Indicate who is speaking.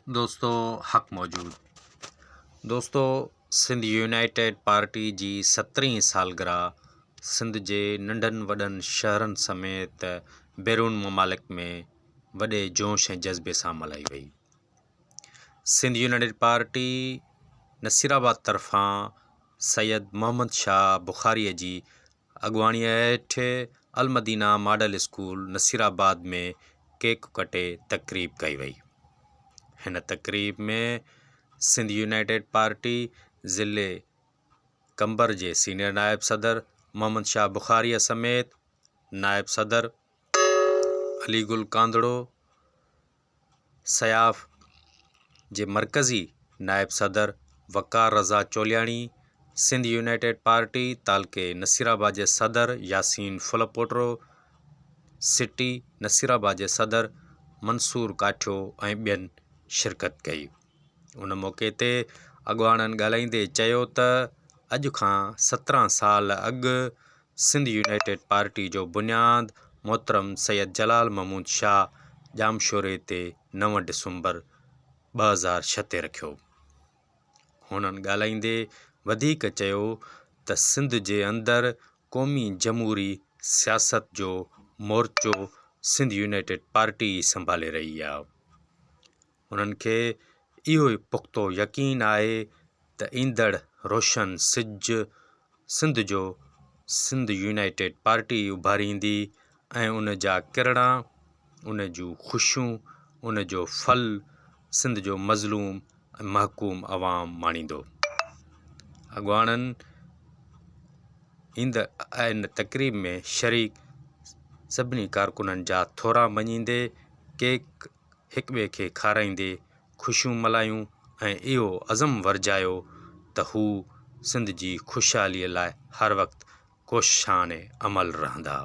Speaker 1: دوستو حق موجود دوستو سنڌ يونائيٽيڊ پارٽي جي سترهين سالگرهه سنڌ جي ننڍن وڏن شهرن سميت بيرون ممالڪ ۾ وڏي جوش ۽ جذبي سان ملهائي وئي. سنڌ يونائيٽيڊ پارٽي نصيرآباد طرفان سيد محمد شاهه بخاريء جي اڳواڻيء هيٺ Madina model school Nasirabad ۾ cake ڪٽي تقريب ڪئي وئي. هن تقريب ۾ سنڌ يونائيٽيڊ پارٽي ضلعي قمبر جي سينيئر نائب صدر محمد شاهه بخاريء سميت نائب صدر علي گل ڪانڌڙو، سياف جي مرڪزي نائب صدر وقار رضا چولياڻي، سنڌ يونائيٽيڊ پارٽي تعلقي نصيرآباد جي صدر ياسين ڦلپوٽو، سٽي نصيرآباد جي صدر منصور ڪاٺيو ۽ ٻين شرڪت ڪئي. ان موقعي تي اڳواڻن ڳالهائيندي چيو ته اڄ کان 17 سال اڳ سنڌ يونائيٽيڊ پارٽي جو بنياد محترم سيد جلال محمود شاهه ڄامشوري تي نو ڊسمبر 2006 تي رکيو. هنن ڳالهائيندي وڌيڪ چيو ته سنڌ جي اندر قومي جمهوري سياست جو مورچو سنڌ يونائيٽيڊ پارٽي ئي سنڀالي رهي آهي. انهن کي اهو ئي پختو يقين آهي ته ايندڙ روشن سج سنڌ جو سنڌ يونائيٽيڊ پارٽي ئي اڀاريندي ۽ ان جا ڪرڻا، ان جون خوشيون، ان جو ڦل سنڌ جو مظلوم ۽ محڪوم عوام ماڻيندو. اڳواڻن ايندڙ ان تقريب ۾ شريڪ سڀني ڪارڪنن جا ٿورا مڃيندي ڪيڪ هڪٻئي کي کارائيندي خوشيون ملهايون ۽ اهو عزم ورجايو ته هو سنڌ جي خوشحاليء لاء هر وقت ڪوشان عمل رهندا.